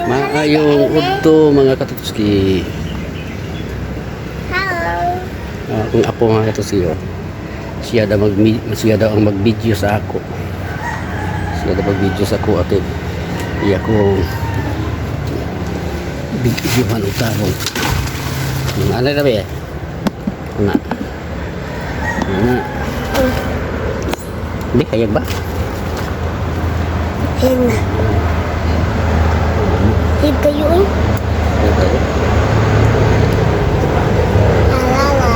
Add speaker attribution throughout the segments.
Speaker 1: Maayong udto, mga katutuski.
Speaker 2: Hello.
Speaker 1: Akong apo, mga katutuski, oh. Siya daw ang mag-video sa ako. Siya daw mag-video sa ako ate. Iya ko videohan og tarong. Ano na ba eh? Ana. Ana. Hindi, kayag ba?
Speaker 2: Yan na. Hig kayo eh.
Speaker 1: Kayag ba?
Speaker 2: Alala.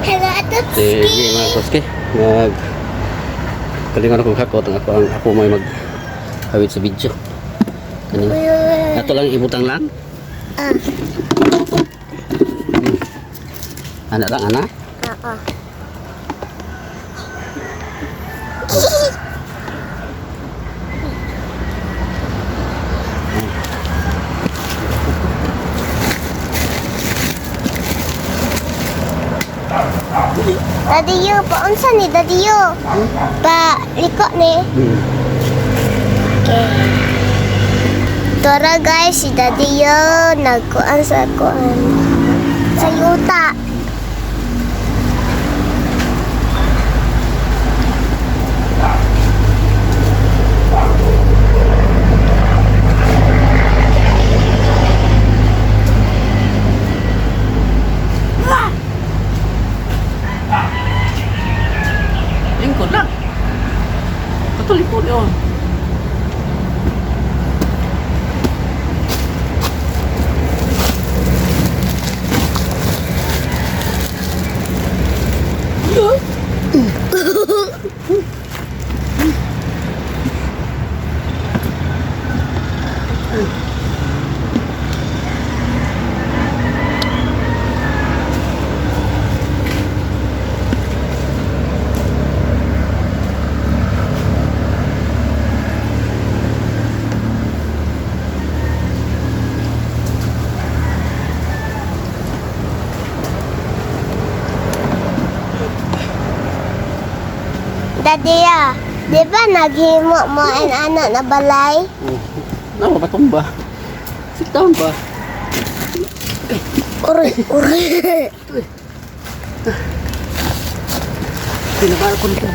Speaker 2: Hello,
Speaker 1: Sige,
Speaker 2: Atotski.
Speaker 1: mga katutuski. Mag kalingon akong hakot ang ako ang ako may mag hawid sa video. Kani. Ato lang ibutang lang.
Speaker 2: Ah,
Speaker 1: Ana lang ana.
Speaker 2: oo. Daddy yo, paunsa ni Daddy yo? Pa liko ni. Okay. Tora guys, si Daddy yo nagkuan sa kuan. Sa yuta.
Speaker 1: Lingkod lang. Katulikod yun.
Speaker 2: Daddy ah, di ba naghimo mo ang anak na balay?
Speaker 1: Nawa ba tumba? Sit down ba?
Speaker 2: Uray, uray.
Speaker 1: Pinabara ko nito.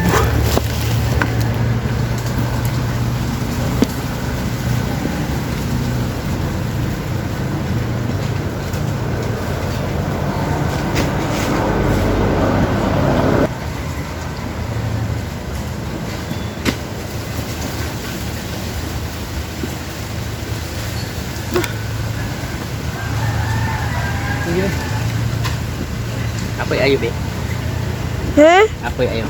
Speaker 1: Apoy ayo be.
Speaker 2: Huh?
Speaker 1: Apoy ayo.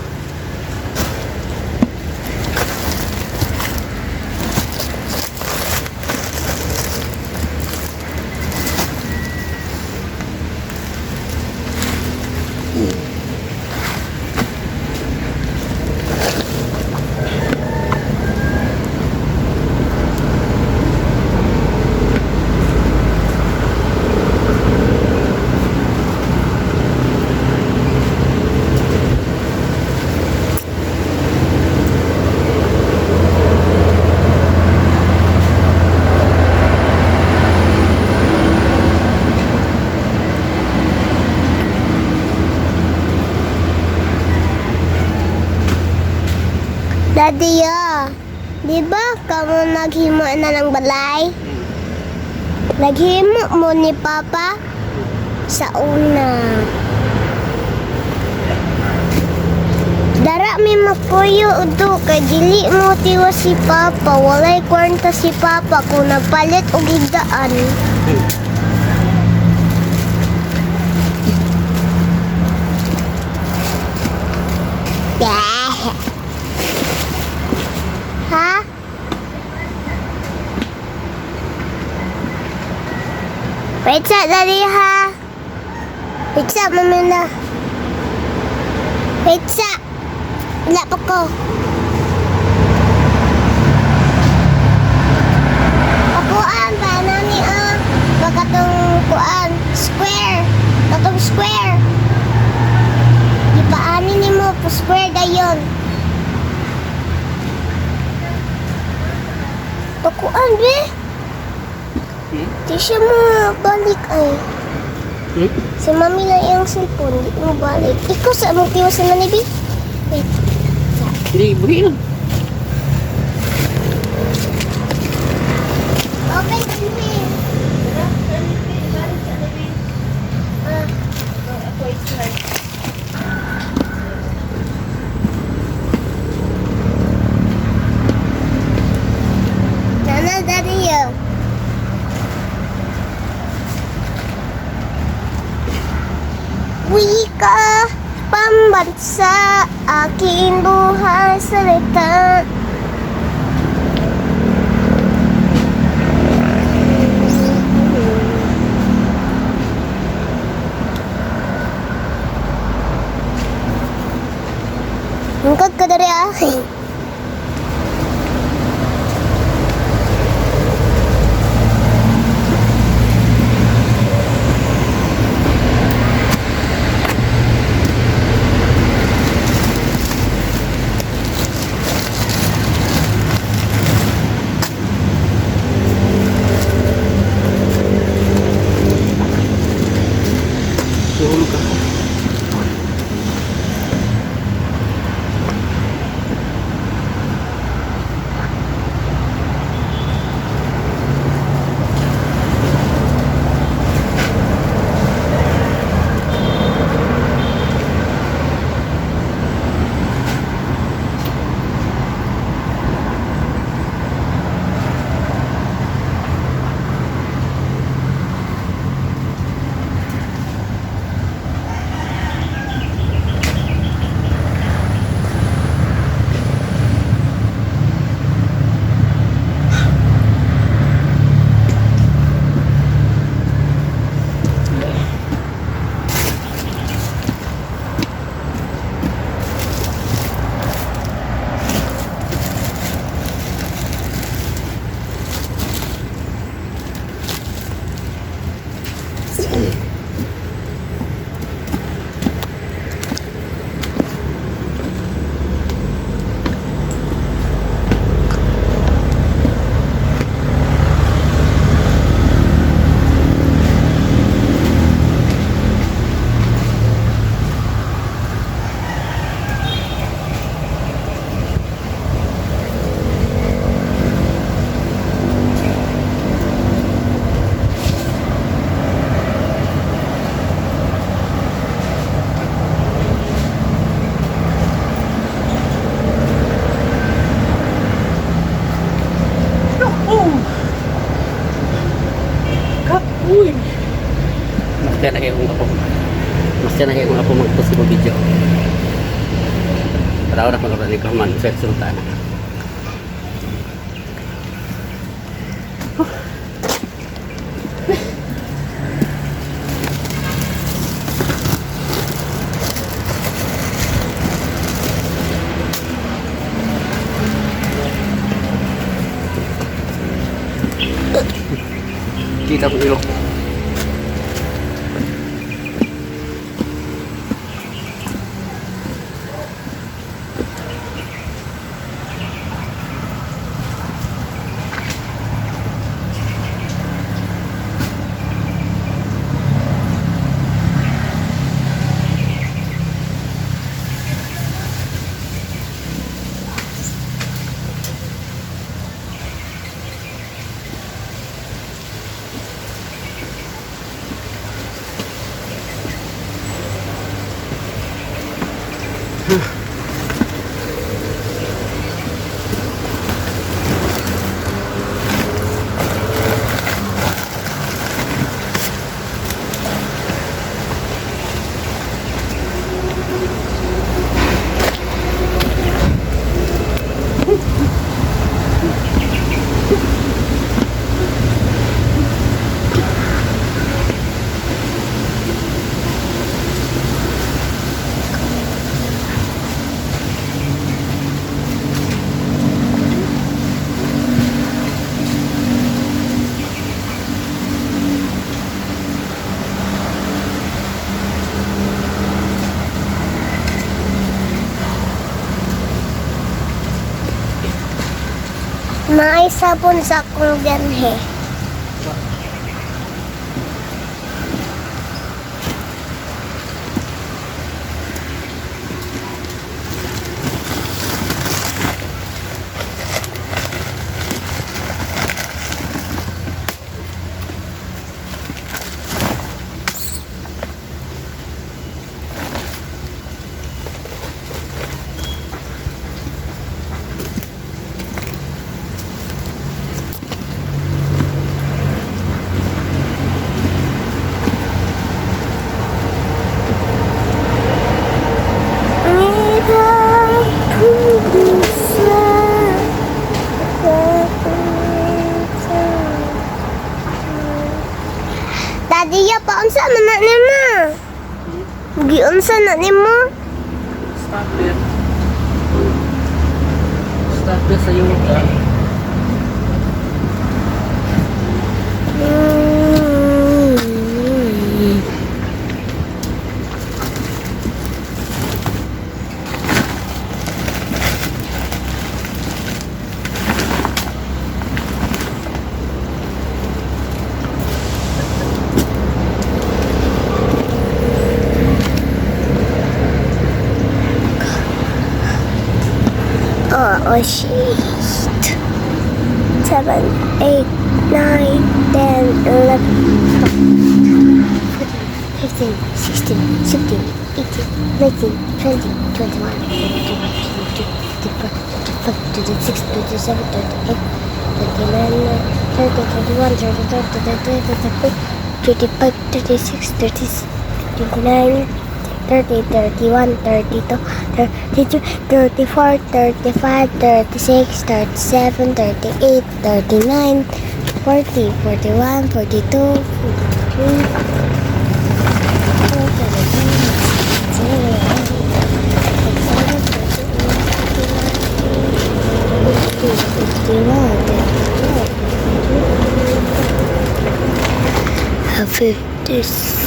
Speaker 2: Daddy ah, di ba kamo naghimo na ng balay? Naghimo mo ni Papa sa una. Dara mi mapuyo udo kay dili mo tiwa si Papa, walay kwarta si Papa kung nagpalit og higdaan. Yeah. Ha? Wait sa, Daddy, ha? Wait sa, mami na. Wait sa. Wala pa ko. Pakuan, paano ni, ah? Baka tong kuan, square. Katong square. Di paani ni mo, po square dayon. Tukuan, be. Di siya mabalik ay. Si mami lang iyang cellphone, di mo balik. Ikaw sa among tiwas na ni, be. Wait.
Speaker 1: Hindi, buhi lang.
Speaker 2: Open the way. Ah. Nana, Daddy, yo. Wika, pambansa, aking buhay salita. Hungkag ka dari ah.
Speaker 1: Nahulog ako. Kapoy! Masaya na kayo kung ako. Masaya na kayo kung ako mag-post ko video. Taraw na kung ni Kaman. Sa sultan na. Kita mo ilok.
Speaker 2: Naay sabon sa akong ganhe. Daddy, ya pa unsa man na nimo? Giunsa na nimo?
Speaker 1: Stop it. Stop it sa yuta.
Speaker 2: Oh, shit. 7, 8, 9, 10, 11, 12, 14, 15, 16, 17, 18, 19, 20, 21, 22, 23, 24, 25, 26, 27, 28, 29, 30, 31, 32, 33, 34, 35, 36, 39, 30, 31, 32, 33, 34, 35, 36, 37, 38, 39, 40, 41, 42, 43, 51, 50.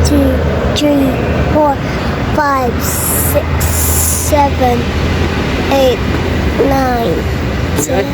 Speaker 2: 2, 3, 4, 5, 6, 7, 8, 9, 10.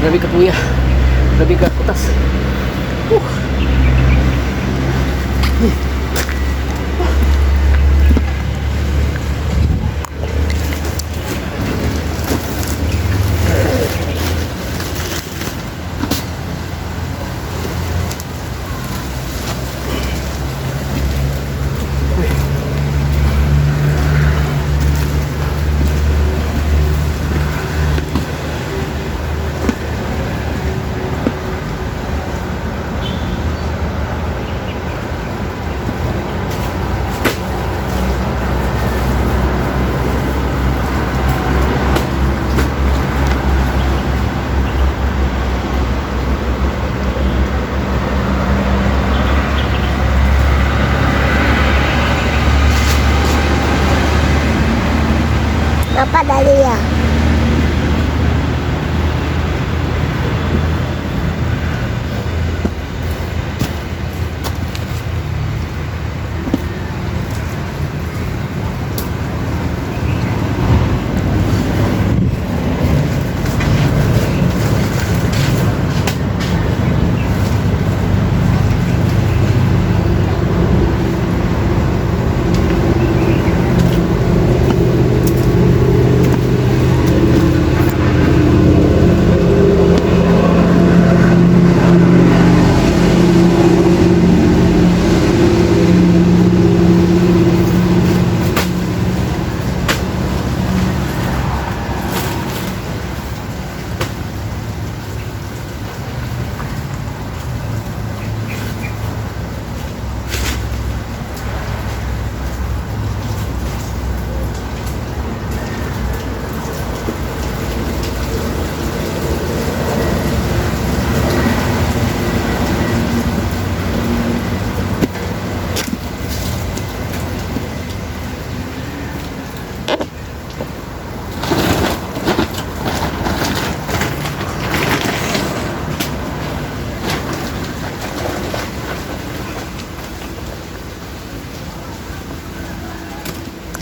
Speaker 1: Grabe ka kuya. Grabe ka kutas.
Speaker 2: Mapadali ah.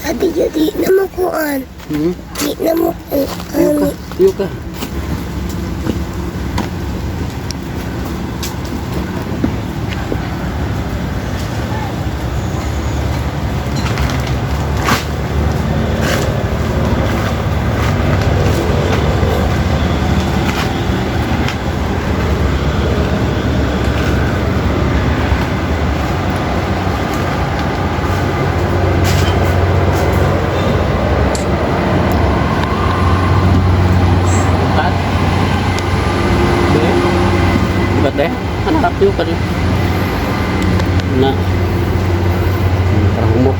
Speaker 2: Abi, di na mo kuan.
Speaker 1: Hmm?
Speaker 2: Di na mo
Speaker 1: Tuyo ka.
Speaker 2: kuan.
Speaker 1: Tuyo ka. Tat. Diba te? Ano tapyo ka rin? Na. Parang humok.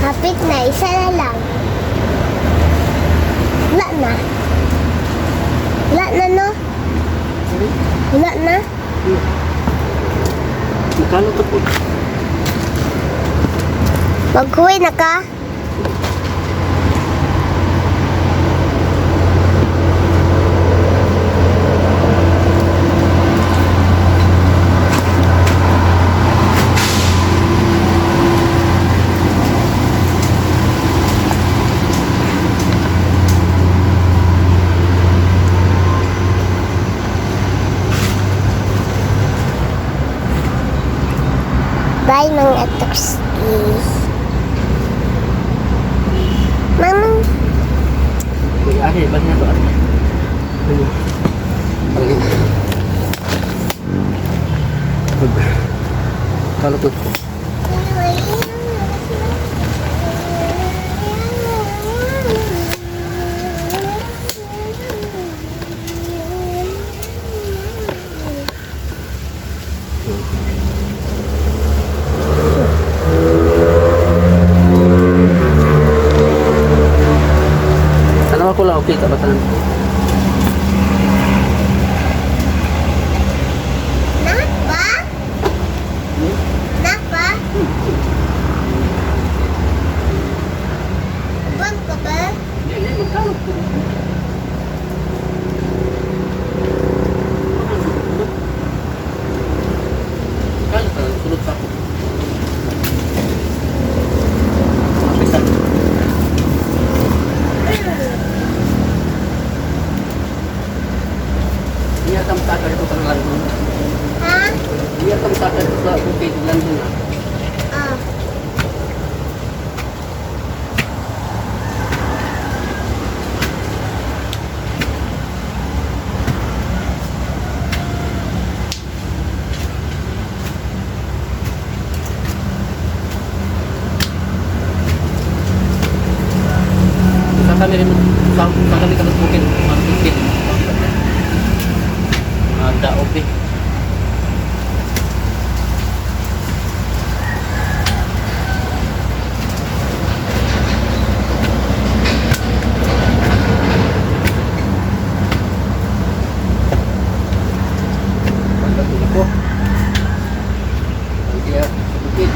Speaker 2: Hapit na, isa na lang. Wala na. Wala na, no? Wala na?
Speaker 1: Magkano to po?
Speaker 2: Maghuwi na ka? Bye mga tukskis. Mama,
Speaker 1: Ari, ba na to? Ari. Ano? Ano? Magkano to? Tanawa ko lang, okay ka ba tanan?
Speaker 2: Napa? Napa? Bang ka ba?
Speaker 1: Hindi, magkano po? Magkano ka? Sulod pa ako. Magamit ka ng bukid. Mga bukid. Mga daop eh. Pagdating ko. Ang diya sa bukid.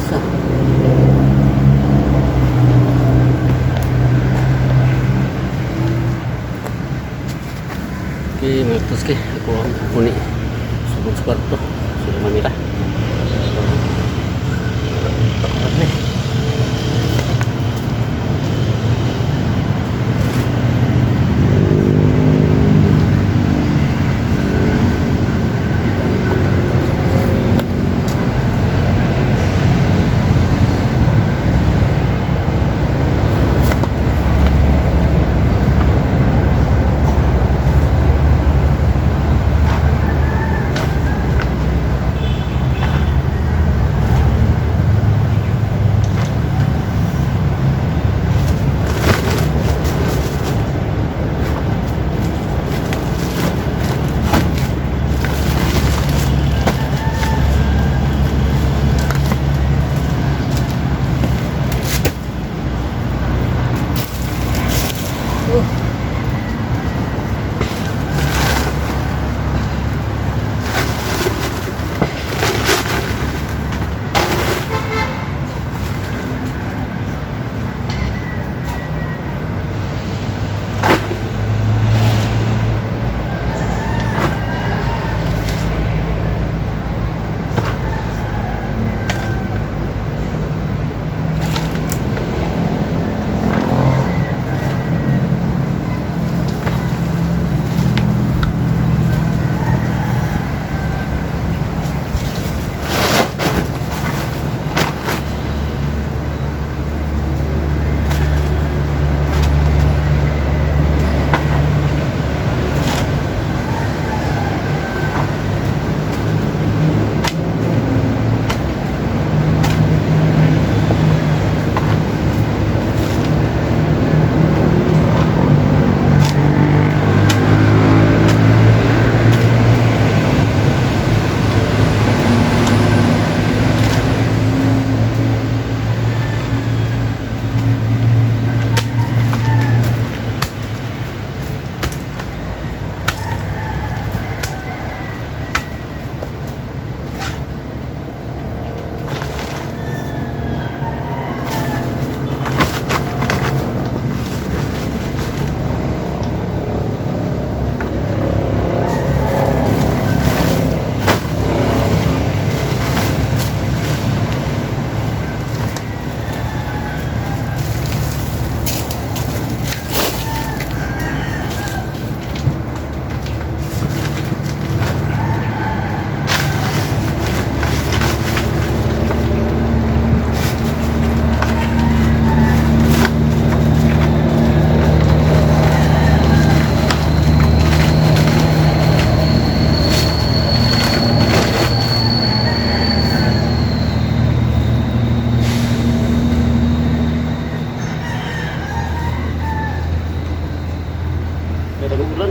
Speaker 1: Sa. Okay, mga tuske, ako ang puni. Sugod sa kwarto. Sila Manila. Takot ni. Kada ulan.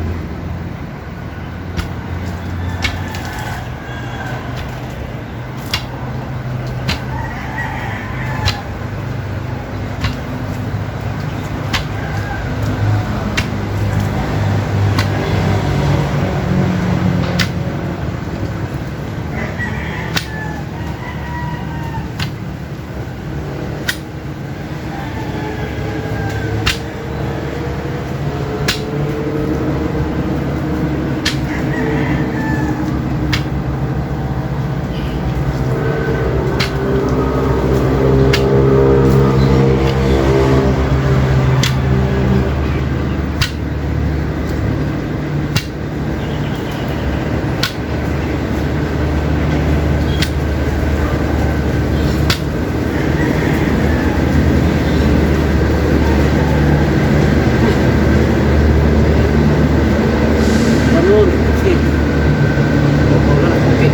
Speaker 1: Kanon, sige. Wala na, okay.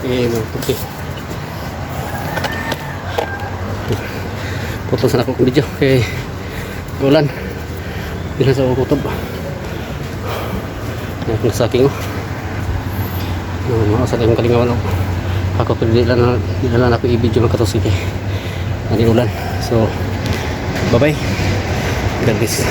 Speaker 1: Eh, okay. Putol sa nako video kay ulan. Dili sa kutob. Ang saking oh. Ano, sa akong kalingawan oh. Ako pero di lang ako i-video, mga katusi, kay ani ulan. So bye bye. God bless.